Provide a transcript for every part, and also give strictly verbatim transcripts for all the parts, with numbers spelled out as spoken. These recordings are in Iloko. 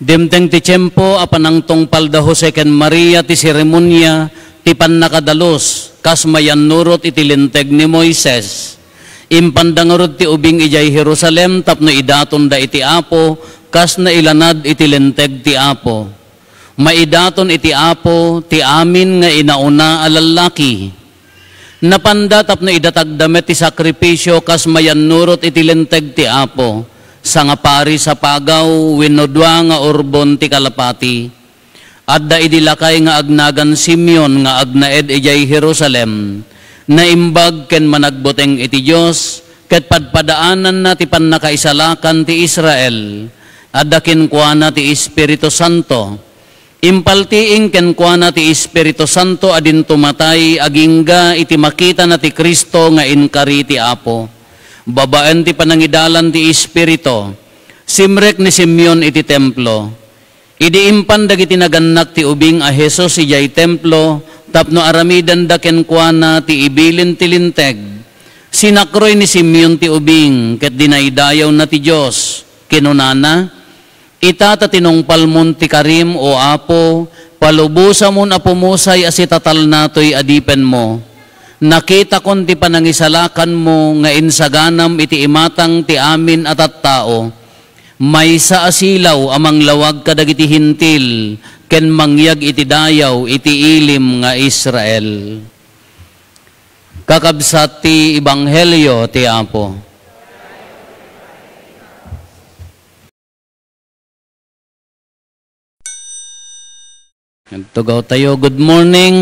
Dimteng ti tiempo a panangtungpalda Jose ken Maria ti seremonia ti pannakadalus kas mayannurot iti Linteg ni Moises. Impanda ngarud ti ubing idiay Jerusalem tapno idatonda iti Apo kas nailanad iti Linteg ti Apo. Maidaton iti Apo ti amin nga inauna a lallaki. Napanda tapno idatagda met ti sakrifisio kas mayannurot iti Linteg ti Apo, sangapari sapagaw wenno dua nga urbon ti kalapati. Adda idi lakay nga agnagan Simeon nga agnaed idiay Jerusalem. Naimbag ken managbuteng iti Dios, ket padpadaananna ti pannakaisalakan ti Israel. Adda kenkuana ti Espiritu Santo. Impaltiing kenkuana ti Espiritu Santo a dinto matay agingga iti makitana ti Cristo nga inkari ti Apo. Babaen ti panangidalan ti Espiritu, simrek ni Simeon iti templo. Idi impan dagiti nagannak ti ubing a Jesus idiay templo tapno aramidenda kenkuana ti ibilin ti Linteg, sinakroy ni Simeon ti ubing ket dinaydayawna ti Dios. Kinunana, Ita ta tinungpalmon ti karim, O Apo, palubosamon a pumusay a sitatalna toy adipenmo. Nakitakon ti panangisalakanmo nga insaganam iti imatang ti amin a tattao. Maysa a silaw a manglawag kadagiti Hentil ken mangyag iti dayaw iti ilim nga Israel. Kakabsat ti Ebanghelio ti Apo. Nagtugaw tayo. Good morning.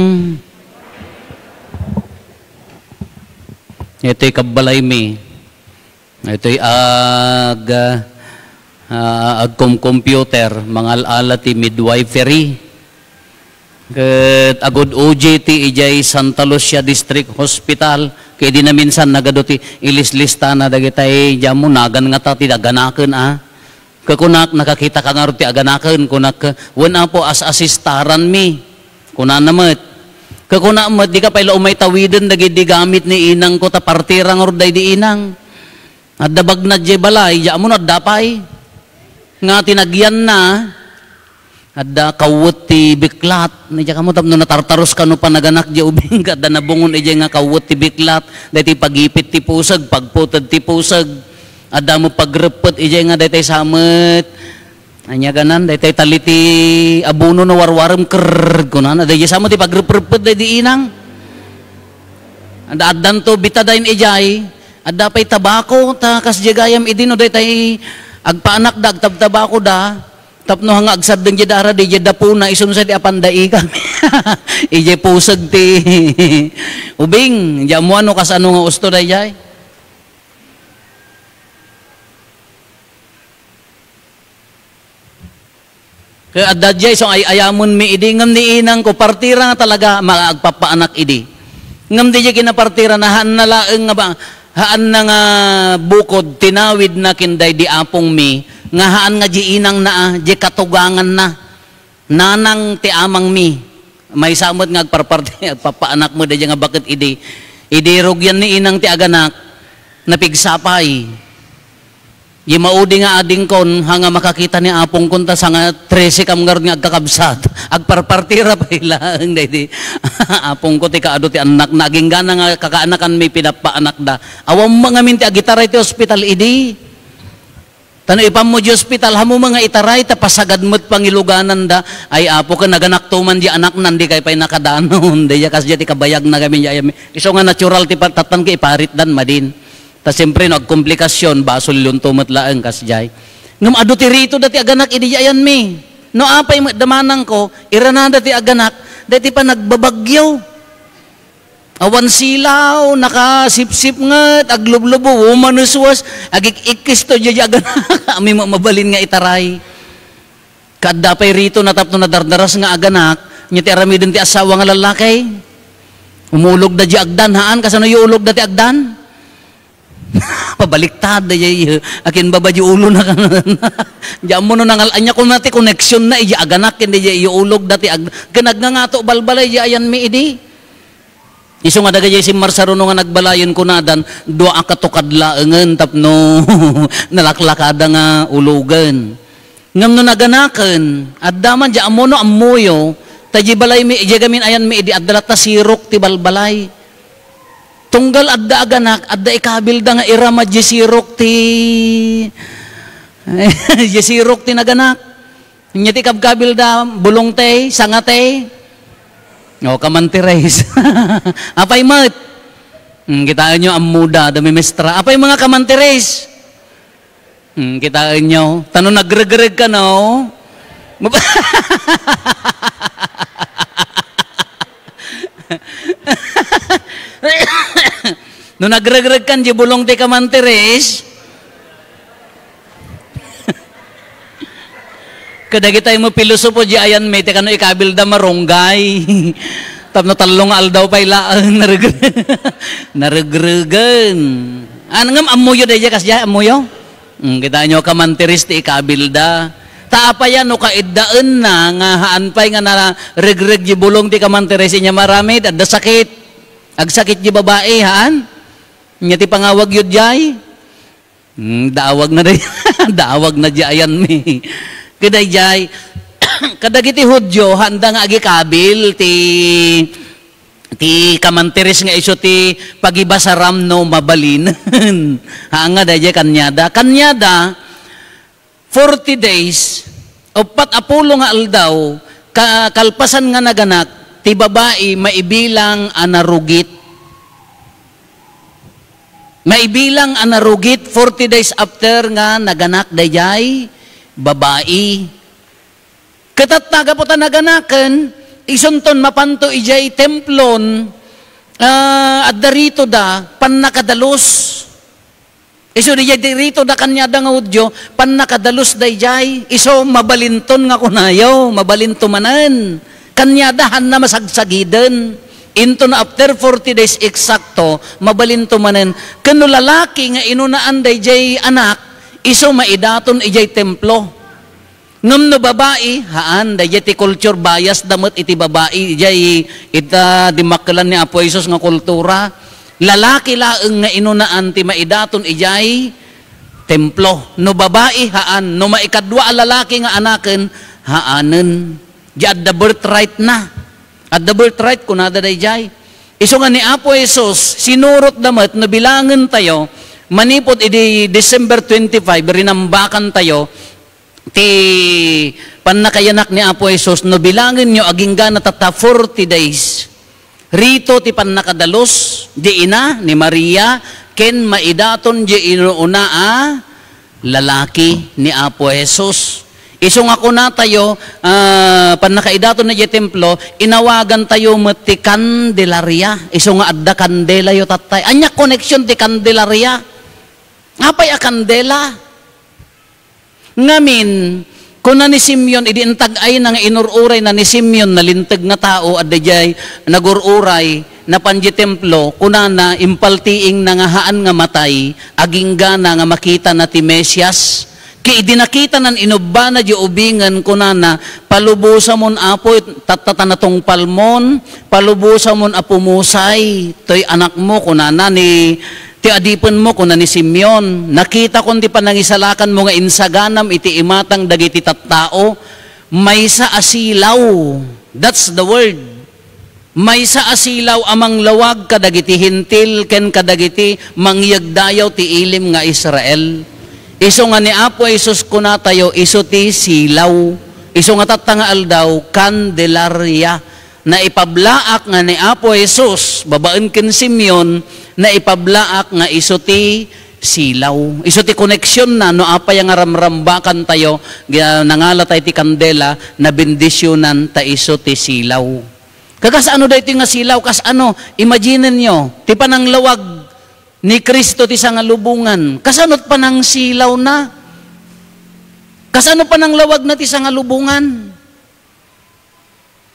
Ito'y kabbalaymi. Ito'y ag, ah, agkom-computer, mangal-ala ti midwifery. Ket agud O J T idiay Santa Lucia District Hospital. Ket idi naminsan nagadu ti ilislistana dagitay, diammo nagan ngata ti aganaken, a. Ket kunak, "Nakakitaka ngarud ti aganaken?" Kunak, "Wen, Apo, as-asistaranmi." Kunana met. Ket kunak met, "Dika pay la umay tawiden dagidi gamit ni inangko ta partira ngarud daydi inang. Adda bagna diay balay, diammo no adda pay." Nga tinagyanna, adda kawwet ti biklat. Ni diak ammo tapno natartaros kano panaganak diay ubing, adda nabungon idiay nga kawwet ti biklat. Daytoy pagipit ti puseg, pagputed ti puseg. Adda met pagreppet idiay nga daytoy sa met. Ania ganan, daytoy taliti abono no warwarem, krrrr, kunana. Daydiay sa met ti pagrepreppet daydi inang. Adda, addanto betadine idiay. Adda pay tabako, ta kasdiay gayam idi no daytay agpaanakda, agtabtabakoda. Tapno nga agsaddeng diay dara, diay dapona, isu no sa di apanda ikam. Idiay puseg ti ubing, diammo no kasano nga usto daydiay. Ket adda diay isu nga ay-ayamenmi idi, ngem ni inangko, partira nga talaga ma-, agpapaanak idi. Ngem diay kinapartirana, haanna laeng nga ba, haanna nga bukod, tinawidna ken daydi apongmi, nga haan nga diay inangna, a, diay katuganganna. Nanang ti amangmi. Maysa met nga agparparti, agpapaanak met daydiay nga baket idi. Idi rugian ni inang ti aganak, napigsa pay. Di maudi nga adingkon, ha nga makakita ni apongkon ta sanga trese kam ngarud nga agkakabsat. Agparpartira pay laeng daydi apongko ti kaadu ti annakna. Aginggana nga kakaanakanmi pinappaanakda. Awan met ngamin ti agitaray ti ospital idi. Ta no ipammo di ospital, haanmo nga itaray, ta pasagad met pangilugananda. Ay, Apo, ken naganakto man di anaknan, dikay pay nakadanon. Daydiay kasdiay ti kabayagna ngamin, ya, ya, isu nga natural ti pa-, tattan ket iparitdan madin. Ta siempre, no agkomplikasyon, basolyon to met laeng kasdiay. Ngem adu ti rito dati aganak idi ayanmi. No apay met damanangko, iranada ti aganak, daytoy panagbabagyo. Awan silaw, nakasipsipnget, aglublubo, umanuswas, agik-ikkisto diay aganak, amin met mabalin nga itaray. Ket adda pay rito na tapno nadardaras nga aganak, nia ti aramiden ti asawa nga lallaki. Umulogda diay agdan, haan, kasano iulogda ti agdan? Pabaliktad, diay, akinbaba diay ulona. Diammo no nangal-, ania koma ti koneksionna, idiay aganak, ken diay iulogda ti ag-, ken agngangato balbaliw, diay ayanmi idi. Isu nga dagiti simmarsaruno nga nagbalayen kunadan, dua a katukad laengen tapno nalaklakada nga ulogen. Ngem no naganaken, adda man diay ammo no ammoyo, ta diay balaymi, diay gamin ayanmi idi adda latta sirok ti balbalay. Tunggal adda aganak, adda ikabilda nga irama diay sirok ti, diay sirok ti naganak. Nya ti kabkabilda, bulong ti, sanga ti. O, kamantiris. Apay met? Hmm, kitaenyo, ammoda, dami mestra. Apay mga kamantiris? Hmm, kitaenyo. Ta no nagregregkan, no? Mab- No nagregregkan diay bulong ti kamantiris, kadagitay met pilosopo diay ayanmi, ti kano ikabilda marunggay. Tapno tallo nga aldaw pay laeng, nareg-, naregregen. Ano ngem, ammoyo daydiay, kasdiay, ammoyo? Hmm, kitaenyo, kamantiris ti ikabilda. Ta apay a no kaiddaenna nga haan pay nga naregreg diay bulong ti kamantiris, nya maaramid, adda sakit. Agsakit diay babai, haan? Nya ti pangawagyo diay? Hmm, daawag na day-, daawag na diay ayanmi. Kadaydiay, kadagiti Judio, haanda nga agikabil ti, ti kamantiris nga isu ti pagibasaram no mabalinen. Haan nga daydiay kaniada. Kaniada, forty days, uppat a pulo nga aldaw, ka-, kalpasan nga naganak, ti babai maibilang a narugit. Maibilang a narugit forty days after nga naganak daydiay babai. Ket tatta, gapu ta naganaken, isunton mapanto idiay templon, ah, adda ritoda, pannakadalus. Isu diay ritoda kaniada nga Judio, pannakadalus daydiay. Isu, mabalinton nga kunayo, mabalinto manen. Kaniada, haanna masagsagiden. Into no after forty days eksakto, mabalinto manen. Ken no lalaki nga inunaan daydiay anak, isu maidaton idiay templo. Ngem no babai, haan, daydiay ti culture bias da met iti babai, idiay ita dimmakkelan ni Apo Jesus nga kultura. Lalaki laeng nga inunaan ti maidaton idiay templo. No babai, haan, no maikadua a lalaki nga anaken, haanen. Di adda birthright na. Adda birthright, kunada daydiay. Isu nga ni Apo Jesus, sinurotda met no bilangentayo, manipud idi December twenty-five, rinambakantayo, ti pannakayanak ni Apo Jesus, no bilangenyo, agingga na tatta forty days. Rito ti pannakadalus, di ina ni Maria, ken maidaton di inuuna a lalaki ni Apo Jesus. Isu nga kunatayo, ah, pannakaidaton na di templo, inawagantayo met ti Candelaria. Isu nga adda kandelayo tattay. Ania koneksion ti Candelaria? Apay a kandela? Ngamin, kuna ni Simeon, idi intag-ayna nga inur-urayna ni Simeon, nalinteg nga tao, adda diay nagur-uray, napan di templo, kunana, impaltiingna nga haan nga matay, aginggana nga makitana ti Mesias. Ket idi nakitanan, inubbana di ubingen, kunana, "Palubosamon, Apo, tatta ta natungpalmon, palubosamon a pumusay, toy anakmo," kunana ni ti adipenmo, kuna ni Simeon, "Nakitakon ti panangisalakanmo nga insaganam iti imatang dagiti tattao, maysa a silaw." That's the word. "Maysa a silaw a manglawag kadagiti Hentil ken kadagiti mangyegdayaw ti ilim nga Israel." Isu nga ni Apo Jesus kunatayo, isu ti silaw. Isu nga tatta nga aldaw, Candelaria. Naipablaak nga ni Apo Jesus, babaen ken Simeon, naipablaak nga isu ti silaw. Isu ti koneksionna no apay nga ramrambakantayo, ga-, nangalatayo ti kandela, nabendisionan ta isu ti silaw. Kakas-ano daytoy nga silaw? Kas-ano? Imaginenyo, ti pananglawag ni Cristo ti sangalubongan. Kasano panangsilawna? Kasano pananglawagna ti sangalubongan?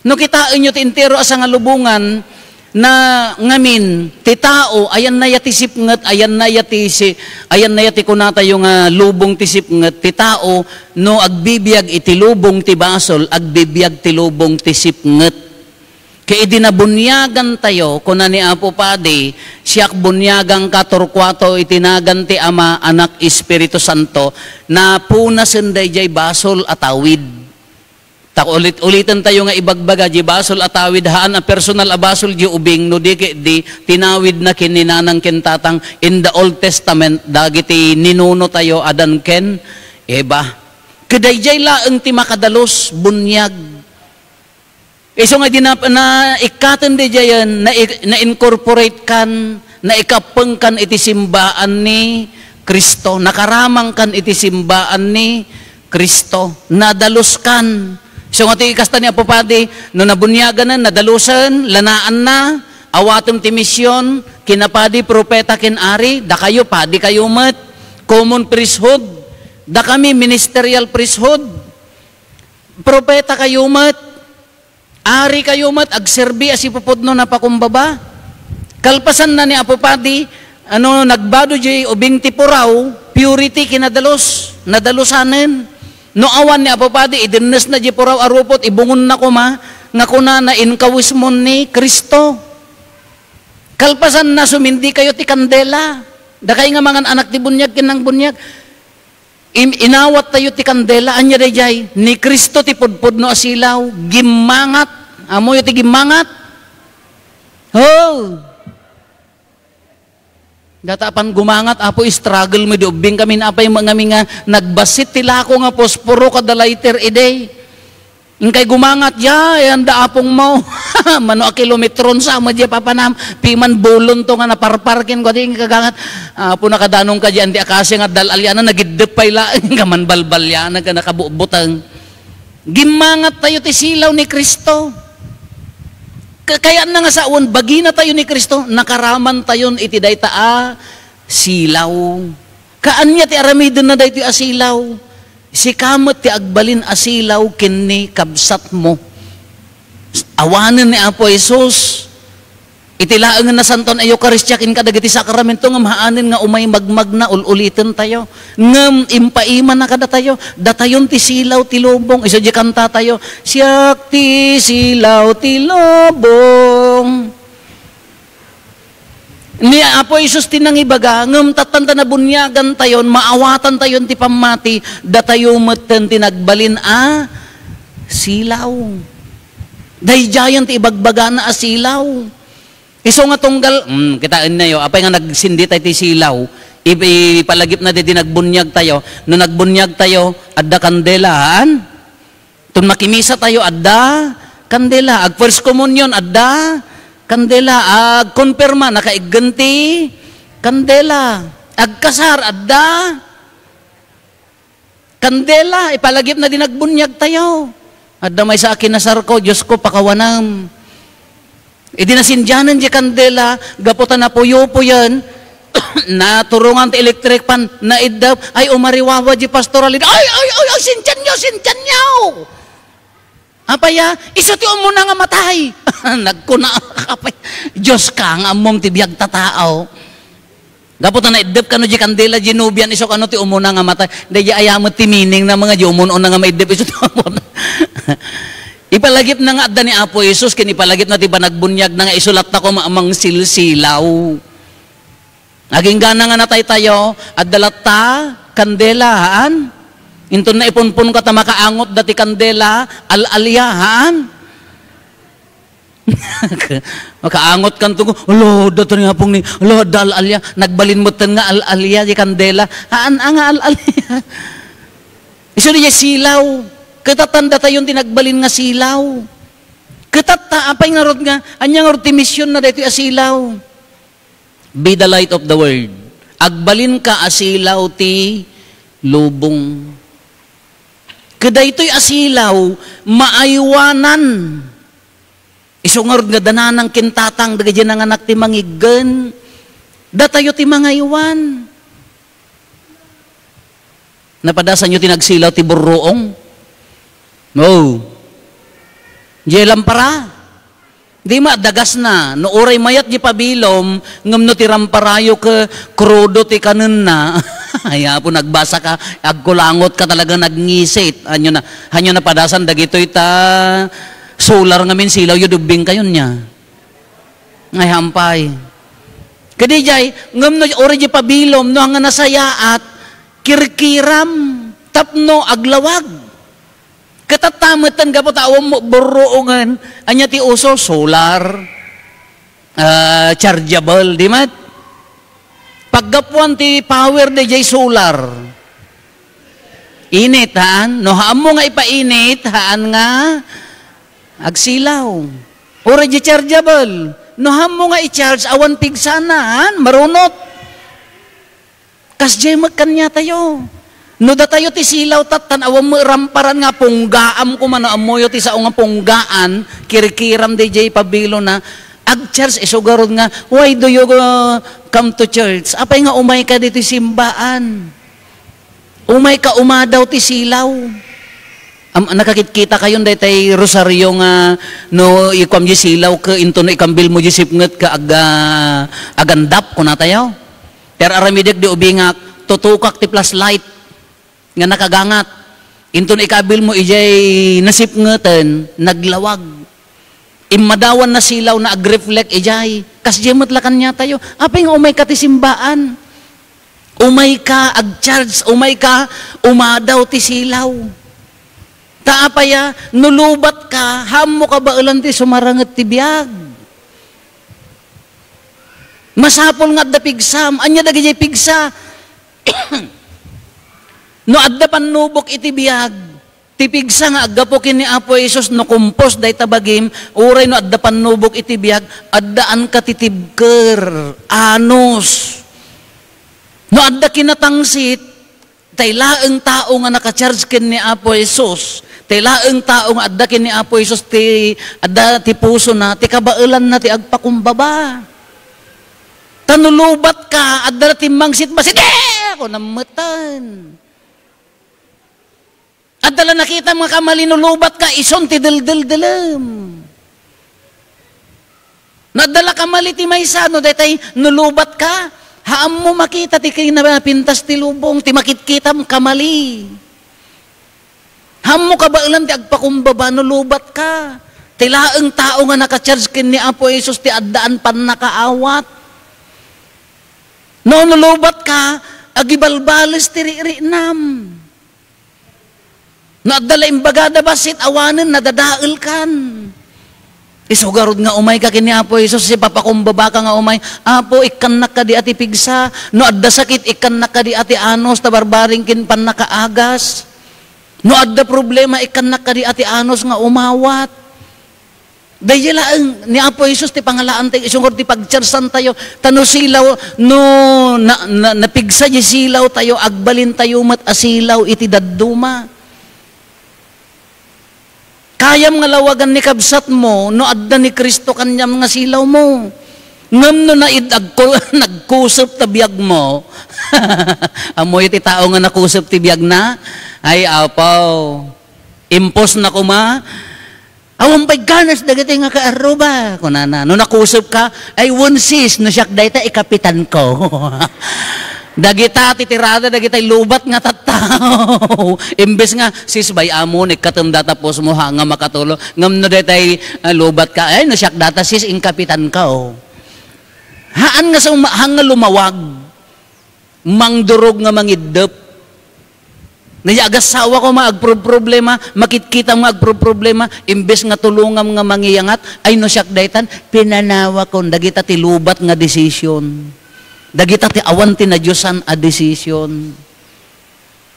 No kitaenyo ti entero a sangalubongan na ngamin, ti tao, ayanna ya ti sipnget, ayanna ya ti si-, ayanna ya ti kunatayo nga lubong ti sipnget, ti tao, no agbibiag iti lubong ti basol, agbibiag ti lubong ti sipnget. Ket idi nabuniagantayo, kuna ni Apo Padi, "Siak buniagangka, Torcuato, iti nagan ti Ama, Anak, Espiritu Santo," napunasen daydiay basol a tawid. Ta ulit-uliten tayo nga ibagbaga, di basol a tawid, haan a personal a basol di ubing, no di ket di, tinawid na ken ni nanang ken tatang in the Old Testament, dagiti ninuno tayo, Adan ken Eva. Ket daydiay laeng ti makadalus, buniag. Isu nga di na, na ikkaten daydiayen, na, na-incorporate kan, naikappeng kan iti simbaan ni Cristo, nakaramang kan iti simbaan ni Cristo, nadalus kan. Isu nga ti kasta ni Apo Padi, no nabuniaganan, nadalusen, lanaanna, awatem ti mision, kinapadi, propeta, ken ari, dakayo, padi kayo met, common priesthood, dakami, ministerial priesthood, propeta kayo met, ari kayo met, agserbi a sipupudno napakumbaba. Kalpasanna ni Apo Padi, ano, nagbado di ubing ti puraw, purity kinadalus, nadalusanen. No awan ni Apo Padi, idennesna di puraw a rupot, ibungonna koma, nga kunana, "Inkawismon ni Cristo." Kalpasanna, sumindi kayo ti kandela. Dakay nga mangan-anak ti buniag, ken nangbuniag. Im-, inawat tayo ti kandela. Ania daydiay? Ni Cristo ti pudpudno a silaw. Gimmangat. Amoyo ti gimmangat? Oh. Data apan gumangat, Apo, struggle mo, di ubbing kami, apay, nga mi nga nagbassit ti lako nga posporo kada lighter idi. Inkay gumangat, ya, yan da apong mo. Mano a kilometron sa, mo di papanam. Piman bulon to nga naparpar ken, kuadi, kagangat. Apo, nakadanong ka diyan, ti akasya nga dal-, alyana, nagiddep pay laeng, kaman balbalya, nagka-, nakabutbuteng. Gimmangat tayo ti silaw ni Cristo. Ka-, kayatna nga sawen, bagina tayo ni Cristo, nakaraman tayon iti dayta a silaw. Kaanya ti aramidenna daytoy a silaw. Sika met ti agbalin a silaw ken ni kabsatmo. Awanen ni Apo Jesus. Iti laengen Nasantoan a Eukaristia ken kadagiti sakramento ngem haanen nga umay magmagna, ul-uliten tayo. Ngem impaimana kadatayo, datayon ti silaw ti lubong. Isu di kanta tayo, "Siak ti silaw ti lubong." Ni Apo Jesus ti nangibaga, ngem tattanta nabuniagan tayon, maawatan tayon ti pammati, datayo metten ti nagbalin a silaw. Daydiayen ti ibagbagana a silaw. Isu nga tunggal, mm, kitaennayo, apay nga nagsindi tayo ti silaw, ip-, ipalagipna daydi nagbuniag tayo. No nagbuniag tayo, adda kandela, haan? Ton makimisa tayo, adda kandela. Ag First Communion, adda kandela. Ag konfirma, nakaiggen ti kandela. Agkasar, adda kandela, ipalagipna di nagbuniag tayo. Adda maysa a kinasarko, Diosko, pakawanam. Idi nasindianen di kandela, gapu ta napuyupuyen, naturongan ti electric fan, naiddep, ay, umariwawa di pastoral leader, "Ay, ay, ay, ay, sindianyo, sindianyo!" Apay a, isu ti umuna nga matay. Nagkuna, apay, Dioska, nga ammom ti biag ta tao. Gapu ta naiddep kano di kandela, di nobian, isu kano ti umuna nga matay. Daydi aya met ti meaning na mga di umun-una nga maiddep isu ti umuna. Ipalagipna nga adda ni Apo Jesus, ken ipalagipna ti panagbuniagna nga isu latta koma a mangsilsilaw. Aginggana nga natay tayo, adda latta kandela, haan? Inton naipunpon ka ta makaangot da ti kandela, al-alia, haan? Makaangot kan tugo, "Alo, adda ta ni apong ni, alo, adda al-alia." Nagbalin metten nga al-alia di kandela. Haan, a nga al-alia. Isu di silaw. Kitatta datayon ti nagbalin nga silaw. Kitatta, apay ngarud nga, ania ngarud ti mision na daytoy a silaw? Be the light of the world. Agbalinka a silaw ti lubong. Kadaytoy a silaw, maaywanan. Isu ngarud nga dananang ken tatang, dagiti nanganak ti mangiggen. Datayo ti mangaywan. Napadasanyo ti nagsilaw ti burruong? No. Diay lampara? Di ma, dagasna. No uray mayat di pabilom, ngem no ti ramparayo ke krudo ti kanenna. Ay, apo, nagbasa ka, agkulangot ka talaga, nagngisit. Hanyo na, hanyo napadasan dagitoy ta Solar ngamin silawyo, dubbing kayon niya. Ngay hampay. Kadi jay, ngem no, uri di pabilom, no, nga nasayaat, kirkiram, tapno aglawag. Katatta metten gapu ta awan mo burruongen, anya ti uso, solar, ah, chargeable, di met? Paggapuan ti power, di jay solar. Init, haan? No, haammo nga ipainit, haan nga agsilaw. Uray di chargeable. No, haammo nga i-charge, awan pigsana, haan? Marunot. Kasdiay met kaniatayo. No datayo ti silaw tattan, awan met ramparan nga punggaam koma, no ammoyo ti sao nga punggaan, kirkiram di jay pabilona, ag-charge isu garud nga, "Why do you, uh, come to church? Apay nga umayka ditoy simbaan? Umayka umadaw ti silaw." Am-, nakakitkita kayon daytay rosaryo nga no ikuam di silaw ket intono ikambil mo di sipnget ket aga-, agandap, kunatayo? Ti ar-aramidek di ubingak, tutukak ti flashlight nga nakagangat. Inton ikabil mo idiay nasipngeten, naglawag. Immadawan na silaw na agreflect idiay. Kasdiay met la kaniatayo. Apay nga umayka ti simbaan? Umayka, ag-charge, umayka, umadaw ti silaw. Ta apay a, no lubatka, haammo kabaelan ti sumaranget ti biag. Masapul nga adda pigsam. Ania dagidiay pigsa? No adda pannubok iti biag, ti pigsa nga aggapu ken ni Apo Jesus, no kumpos dayta bagim, uray no adda pannubok iti biag, addaanka ti tibker, anus. No adda kinatangsit, tay laeng tao nga naka-charge ken ni Apo Jesus, tay laeng tao nga adda ken ni Apo Jesus ti, adda ti pusona, ti kabaelanna ti agpakumbaba. Ta no lubatka, adda ti mangsit-mangsit, "Eh!" Ako, nametan. Adda la nakitam nga kamali no lubatka, isun ti deldeldelem. No adda la kamali ti maysa, no daytay, no lubatka, haammo makita ti kinapintas ti lubong, ti makitkitam kamali. Haammo kabaelan ti agpakumbaba no lubatka. Ti laeng tao nga naka-charge ken ni Apo Jesus ti addaan pannakaawat. No, no lubatka, agibalbales ti ririnam. No adda la imbagada bassit, awanen, nadadaelkan. Isu garud nga umayka ken ni Apo Jesus, ipapakumbabaka nga umay, "Apo, ikkannak kadi a ti pigsa. No adda sakit, ikkannak kadi a ti anus, ta barbareng ken pannakaagas. No adda problema, ikkannak kadi a ti anus nga umawat." Daydiay laeng ni Apo Jesus ti pangalaantayo, isu ngarud ti pagtiarsantayo. Ta no silaw, no na, na, napigsa di silawtayo, agbalintayo met a silaw iti dadduma. Kayam nga lawagan ni kabsatmo no adda ni Cristo kaniam nga silawmo. Ngem no naid-, agku-, nagkusep ta biagmo, ammoyo ti tao nga nakusep ti biagna? Ay, apaw. Impos na koma, "Awan pay ganas dagiti nga kaarruba," kunana. No nakusep ka, "Ay, wen, sis, no siak dayta, ikapitan ko." Dagita ti tirada dagitay lubat nga tattao. Imbes nga, "Sis, bay-am mo, ikkatem data pusmo, ha, nga makatulong." Ngem no daytay, ah, lubat ka, "Ay, no siak data, sis, inkapitan ka, oh." Haan nga suma-, haan nga lumawag. Mangdurog nga mangiddep. Nayagassawa ko nga agproproblema, makitkitam nga agproproblema, imbes nga tulongam nga mangiyangat, ay no siak daytan, pinanawakon, dagita ti lubat nga desisyon. Dagita ti awan ti nadiosan a desisyon.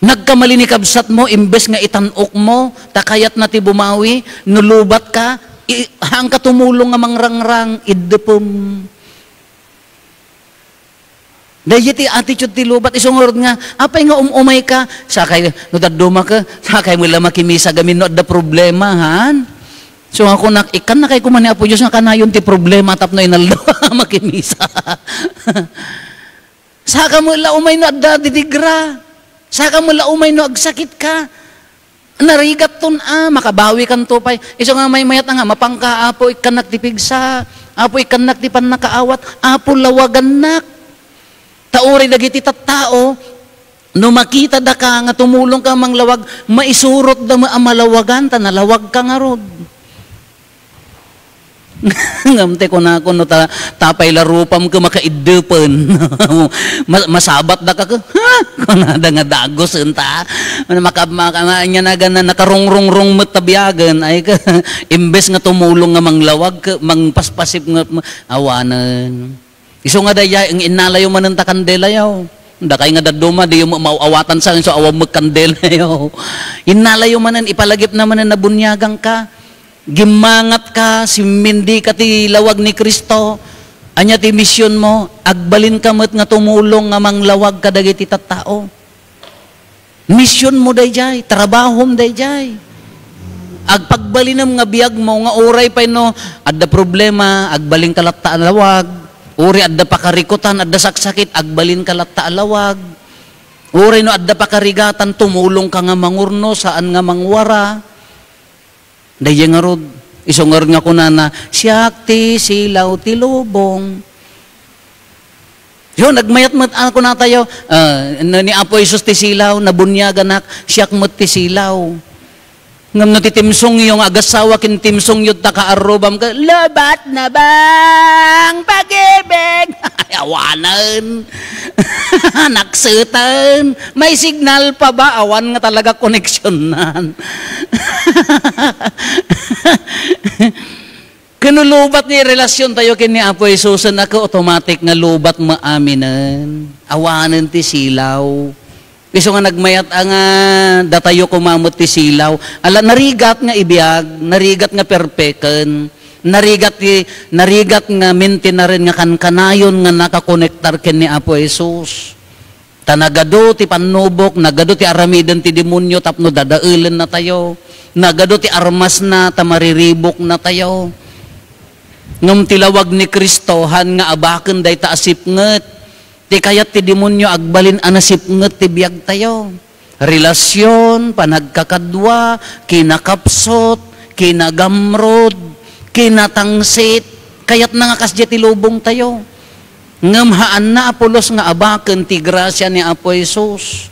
Nagkamali ni kabsatmo, imbes nga itan-ok mo, ta kayatna ti bumawi, no lubat ka, i-, haanka tumulong nga mangrangrang, iddepem. Daydi ti attitude ti lubat, isu ngarud nga, apay nga um-umay ka, sakay, no dadduma ka, sakay mo la makimisa gamin no adda problema, han? So, nga kunak, ikkan na kay kuman ni Apo Diyos nga kanayon ti problema tapno inaldo makimisa. Saka mo la umay no adda didigra. Saka mo la umay no agsakit ka. Narigatton a, makabawi kanto pay. Isu nga maymayat nga, mapangka, Apo, ikkannak ti pigsa. Apo, ikkannak ti pannakaawat. Apo, lawagannak. Ta uray dagiti tattao, no makita daka nga tumulong ka manglawag, maisurot da a malawagan, ta nalawag ka ngarud. Ngem ti kunako, no ta-, tapay la rupam ket makaiddepen. Ma-, masabat daka ket, "Ha?" Kunada nga dagusen ta. Maka-, maka-, ania nagan na, nakarungrungrung met ta biagen. Ay, ket, imbes nga tumulong nga manglawag, ket mangpaspasipnget, awanen. Isu nga daydiay, ing-, innalayo manen ta kandelayo. Dakay nga dadduma, diyo ma-, maaw-awatan sa, so awan met kandelayo. Innalayo manen, ipalagipna manen a buniaganka. Gimmangatka, simmindika ti lawag ni Cristo. Ania ti misionmo? Agbalinka met nga tumulong nga manglawag kadagiti tattao. Misionmo daydiay, trabahom daydiay. Agpagbalinem nga biagmo nga uray pay no adda problema, agbalinka latta a lawag. Uray adda pakarikutan, adda saksakit, agbalinka latta a lawag. Uray no adda pakarigatan, tumulongka nga mangurno, saan nga mangwara. Daydiay ngarud, isu ngarud nga kunana, "Siak ti silaw ti lubong." Yo, nagmayat met a kunatayo, ah, no ni Apo Jesus ti silaw, nabuniaganak, siak met ti silaw. Ngem no ti timsongyo nga agassawa ken timsongyo ta kaarrubam ket, "Lobat na bang pag-ibig?" Ay, awanen. Nakseten. May signal pa ba? Awan nga talaga koneksionan. Ken no lobat ni relasion tayo ken ni Apo Jesus, a ket automatic nga lobat maaminen. Awanen ti silaw. Isu nga nagmayat a nga datayo koma met ti silaw. Ala, narigat nga ibiag, narigat nga perpeken, narigat ti, narigat nga mintinaren nga kankanayon nga nakakonektar ken ni Apo Jesus. Ta nagadu ti pannubok, nagadu ti aramiden ti demonio tapno dadaelennatayo. Nagadu ti armasna ta maririboknatayo. Ngem ti lawag ni Cristo, haan nga abaken dayta a sipnget. Ti kayat ti demonio, agbalin a nasipnget ti biagtayo. Relasion, panagkakadua, kinakapsut, kinagamrud, kinatangsit. Kayatna nga kasdiay ti lubongtayo. Ngem haanna a pulos nga abaken ti grasia ni Apo Jesus.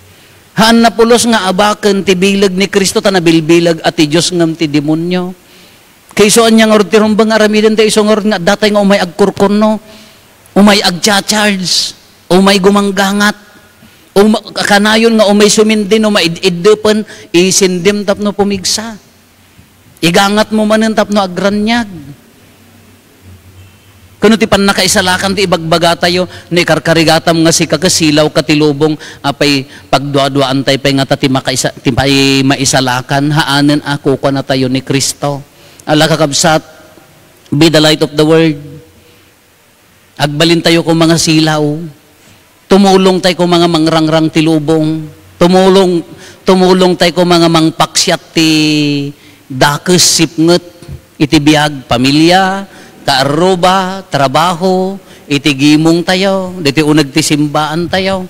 Haanna pulos nga abaken ti bileg ni Cristo ta nabilbileg a ti Dios ngem ti demonio. Kayso ania ngarud ti rumbeng nga aramiden tayo, isu ngarud nga addatay nga umay agkurkurno, umay agcha-charge, umay gumanggangat, um-, kanayon nga umay sumindi no maid-iddepen, isindem tapno pumigsa. Igangatmo manen tapno agraniag. Kano ti pannakaisalakan ti ibagbagatayo, no ikarkarigatam nga sika ket silawka ti lubong, apay pagduaduaantay pay ngata ti makaisa-, ti pay maisalakan, haanen a kukuanatayo ni Cristo. Ala, kakabsat, be the light of the world. Agbalintayo koma nga silaw. Tumulongtay koma nga mangrangrang ti lubong. Tumulong, tumulongtay koma nga mangpaksiat ti dakes sipnget iti biag, pamilia, kaarruba, trabaho, iti gimongtayo, diti uneg ti simbaantayo.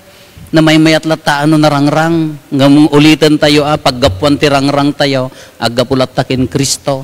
Namaymayat latta a no narangrang, ngem ulitentayo a paggapuan ti rangrangtayo, aggapu latta ken Cristo.